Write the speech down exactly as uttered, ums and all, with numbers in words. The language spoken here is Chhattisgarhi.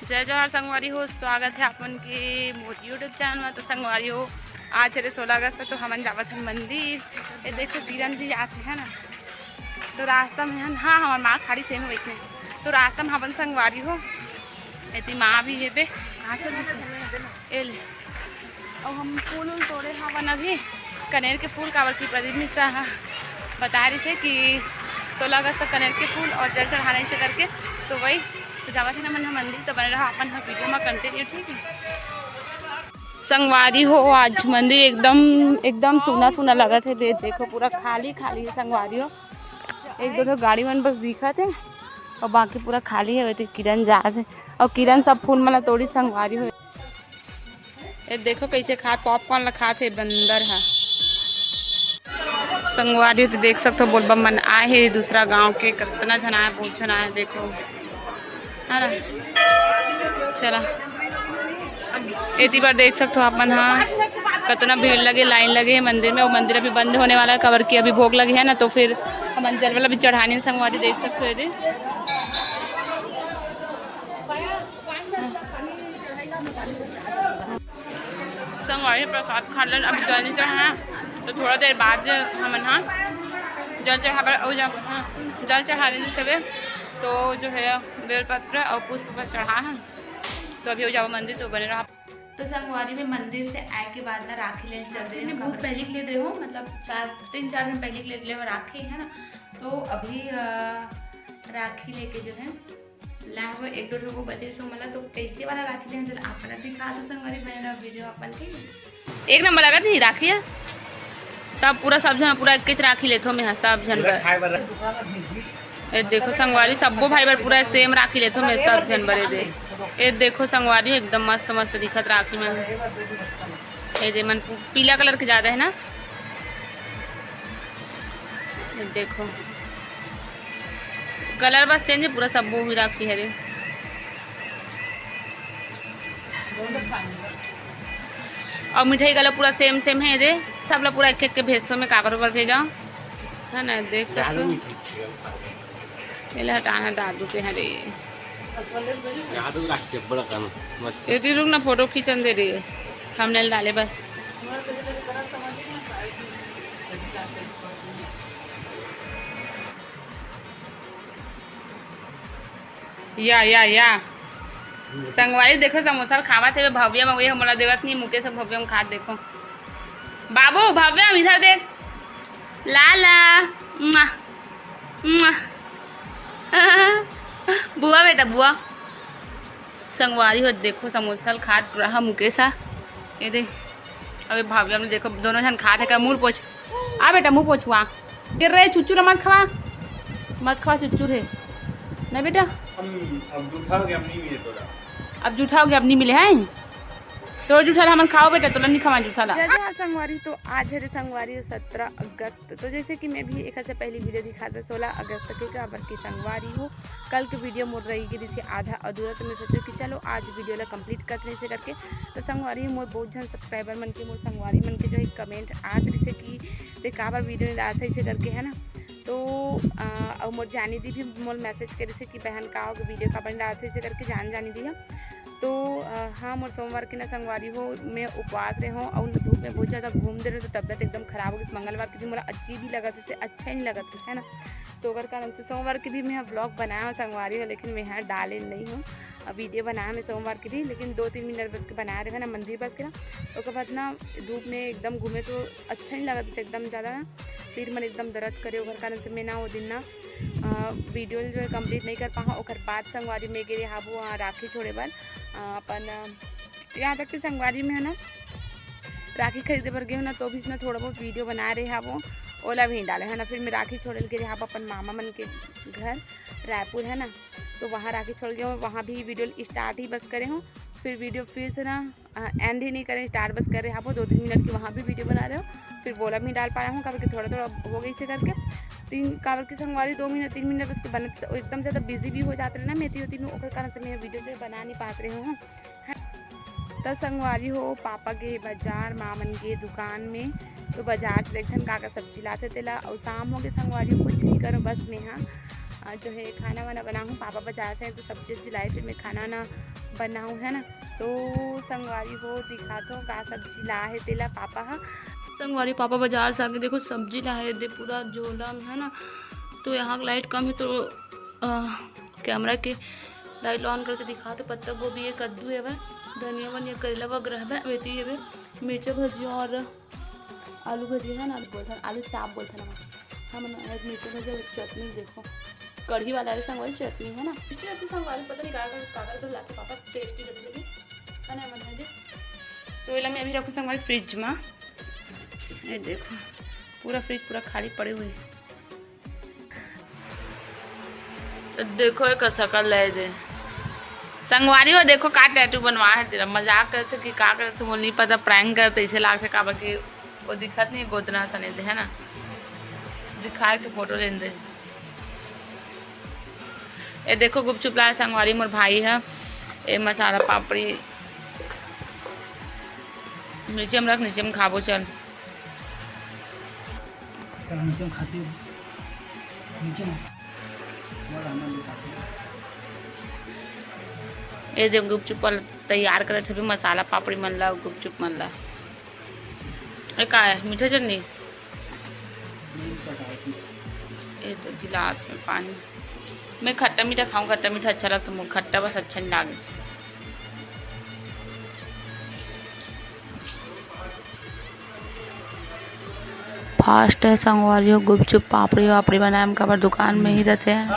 जय जोहार संगवारी हो, स्वागत है आप मन के मोर YouTube चैनल में। तो संगवारी हो, आज हरे सोलह अगस्त, तो हमन जावत हन मंदिर। ये देखो, किरण जी आते हैं ना, तो रास्ता में हन, हाँ, हमार माँ खड़ी सेम वैसने। तो रास्ता में हमन संगवारी हो, एती माँ भी हेबे, कहाँ चल दिस? ए ले। अउ हम फूल उल तोड़े हवन अभी, कनेर के फूल, काबर की प्रदीप मिश्रा ह बताए रहिसे कि सोलह अगस्त तक कनेर के फूल और जल चढ़ाना इसे करके, तो वही। तो जावत है ना मन ह मंदिर, तो बने रहा अपन ह वीडियो में कंटिन्यू, ठीक है। संगवारी हो, आज मंदिर एकदम, एकदम सूना सूना लगत है। दे-, देखो, पूरा खाली खाली है संगवारी हो। एक दो ठो गाड़ी मन बस दिखत है और बाकी पूरा खाली है। वैसे किरण जात है और किरण सब फूल मन ला तोड़ी संगवारी हो। ये देखो कैसे खात, पॉपकॉर्न ला खात है बंदर हा। संगवारी तो देख सकथो, बोलबम मन आए हे दूसरा गांव के, कितना झन आए, बहुत झन आए, देखो, है ना। चला, एती बार देख सकथो आप मन हा, कितना भीड़ लगे, लाइन लगे है मंदिर में। वो मंदिर अभी बंद होने वाला है, काबर कि अभी भोग लगे है ना, तो फिर हमन जल वाला भी चढ़ाने संगवारी देख सकथो। एदे संगवारी, प्रसाद खा लेन, अभी जल नहीं चढ़ाना, तो थोड़ा देर बाद हमन हा जल चढ़ाबर, अउ जब, हाँ, जल चढ़ा लेने सबे, तो जो है बेलपत्र और पुष्प पर चढ़ा है। तो अभी हो जाओ मंदिर, तो बने रहा। तो संगवारी में मंदिर से आए के बाद ना राखी ले चल रहे हैं। बहुत पहले के ले रहे हो, मतलब चार, तीन चार दिन पहले के ले रहे हो राखी, है ना। तो अभी, अ, राखी लेके जो है लाहबो एक दो ठो बचे सो मला, तो कैसे वाला राखी ले हम अपन दिखा तो संगवारी बने रहो वीडियो अपन के। एक नंबर लगा थी राखी है। सब पूरा, सब झन पूरा एक राखी लेथो मैं, हाँ, सब झन बर। ये देखो संगवारी, सब्बो भाई बर पूरा सेम राखी लेथो मैं, सब झन बर। ये दे, ये देखो संगवारी, एकदम मस्त मस्त दिखत राखी मन। ये दे मन पू-, पीला कलर के ज्यादा है ना। ये देखो, कलर बस चेंज है, पूरा सब्बो भी राखी हरे। और मिठाई गला पूरा सेम सेम है दे, सब ला पूरा एक एक के भेजथो मैं, काकरो पर भेजा, है ना, देख सकते हो। एला हटाना दादू के हरे। एती रुक ना, फोटो खींचन दे रही है, थंबनेल डाले बर। या, या, या। संगवारी देखो, समोसा खावत हे भव्य में, वही हमला देवत नहीं, मुकेश भव्य में खात देखो। बाबू, भव्य, इधर देख। लाला, मुआ, मुआ। बुआ बेटा, बुआ। संगवारी हो, देखो, समोसा ल खात रहा मुकेश हा। ये दे, अबे भाभी, हमने देखो, दोनों जन खात है का? मुंह पोछ, आ बेटा, मुंह पोछुआ। गिर रहे चुचू ला मत खवा, मत खवा चुचू रे, नहीं बेटा। हम अब जूठा हो गया, हम नहीं मिले तोरा। अब जूठा हो गया, अब नहीं मिले हैं। तोर जूठा ला हमन खाओ बेटा, तोला नहीं खवा जूठा ला। जय जोहार संगवारी। तो आज है रे संगवारी, सत्रह अगस्त। तो जैसे कि मैं भी एक से पहली वीडियो दिखा दे, सोलह अगस्त के, काबर की संगवारी हो, कल के वीडियो मोर रही गिरी थी आधा अधूरा, तो मैं सोचे कि चलो आज वीडियो ला कंप्लीट कर ले से करके। तो संगवारी हो, मोर बहुत जन सब्सक्राइबर मन के, मोर संगवारी मन के जो है कमेंट आत रही से कि ते काबर वीडियो नहीं डालत है इसे करके, है ना। तो अ, और मोर जानी दी भी मोर मैसेज करे से कि बहन का हो वीडियो काबर नहीं डालत है इसे करके, जान जानी दी है। तो अ, हाँ, मोर सोमवार के ना संगवारी हो, मैं उपवास रहे हूँ और धूप में बहुत ज़्यादा घूम दे रहे, तो तबियत एकदम खराब हो गई। मंगलवार के दिन मोला अजीब ही लगत है, अच्छा ही नहीं लगत है, है ना। तो ओकर कारण से सोमवार के भी मैं ब्लॉग बनाया हूँ संगवारी हो, लेकिन मैं यहाँ डाले नहीं हूँ। अब वीडियो बनाया मैं सोमवार के भी, लेकिन दो तीन मिनट बस के बनाए रहे ना मंदिर बस के ना। ओकर बाद ना धूप में एकदम घूमे तो अच्छा नहीं लगत है एकदम ज़्यादा ना, सिर मन एकदम दर्द करे, ओकर कारण से मैं ना वो दिन ना अ, वीडियो जो है कंप्लीट नहीं कर पाहा। ओकर बाद संगवारी में गे रहे हाबू वहाँ राखी छोड़े बर, अ, अपन, अ, यहाँ तक कि संगवारी में है ना राखी खरीदे बर गए हो ना, तो भी ना थोड़ा बहुत वीडियो बना रहे हाबू, ओला भी नहीं डाले है ना। फिर मैं राखी छोड़े गे रहे हाबू अपन मामा मन के घर रायपुर है ना, तो वहाँ राखी छोड़ गए हूँ, वहाँ भी वीडियो स्टार्ट ही बस करे हूँ। फिर वीडियो फिर से ना एंड ही नहीं करे, स्टार्ट बस करे हाबू दो तीन मिनट की, वहाँ भी वीडियो बना रहे हो, फिर बोला भी डाल पाया हूँ, काबर कि थोड़ा थोड़ा हो गई से करके। तीन, काबर की संगवारी दो मिनट तीन मिनट बस के बनत, एकदम ज़्यादा बिजी भी हो जाते रहे ना, मैं होती में, ओकर कारण से मैं वीडियो जो है बना नहीं पाते रहे हूँ। तो संगवारी हो, पापा गे बाजार, माँ मन गे दुकान में, तो बाजार से देखथन का का सब्जी लाथे तेला। और शाम हो गए संगवारी हो, कुछ नहीं करो, बस मैं हाँ और जो है खाना वाना बनाहूँ, पापा बाजार से तो सब्जी उब्जी लाए, फिर मैं खाना वाना बनाहूँ, है ना। तो संगवारी हो, दिखात हो का सब्जी ला है तेला पापा ह। संगवारी, पापा बाजार से आके देखो सब्जी ला है दे पूरा झोला में, है ना। तो यहाँ लाइट कम है तो अ, कैमरा के लाइट ऑन करके दिखात हो। पत्ता गोभी है, कद्दू है, धनिया वनिया, करेला वगैरह है, मेथी है, मिर्चा भजिया और आलू भजिया है ना, आलू बोलथन, आलू चाप बोलथन हमन। हमन आज मिर्चा भजिया और चटनी देखो, कढ़ी वाला है संगवारी, चटनी है ना, टेस्टी रहती संगवारी, पता नहीं का का का का लाके पापा टेस्टी रहती लेकिन है ना, मन है जी। तो एला मैं अभी रखूँ संगवारी फ्रिज में। ये देखो पूरा फ्रिज पूरा खाली पड़े हुए है। तो देखो एक शकल है जे संगवारी हो, देखो का टैटू बनवा है तेरा। मजाक करते कि का करते, मोला नहीं पता, प्रैंक करते, इसे लाग से काबर कि वो दिखत नहीं गोदना सने दे, है ना, दिखाए के फोटो लेन दे। ये देखो गुपचुप लाए संगवारी मोर भाई है, ये मसाला पापड़ी नीचे में रख, नीचे में खाबो चल। चल नीचे में खाते हैं, नीचे में। ये देख गुपचुप वाला तैयार करे थे भी मसाला पापड़ी मन ला, गुपचुप मन ला। ये का है? मीठा चटनी। ये तो गिलास में पानी। मैं खट्टा मीठा खाऊं, खट्टा मीठा अच्छा लगता है, खट्टा बस अच्छा नहीं लागे। फास्ट है संगवारी हो, गुपचुप पापड़ी वापड़ी बनाए में काबर दुकान में ही रहते हैं।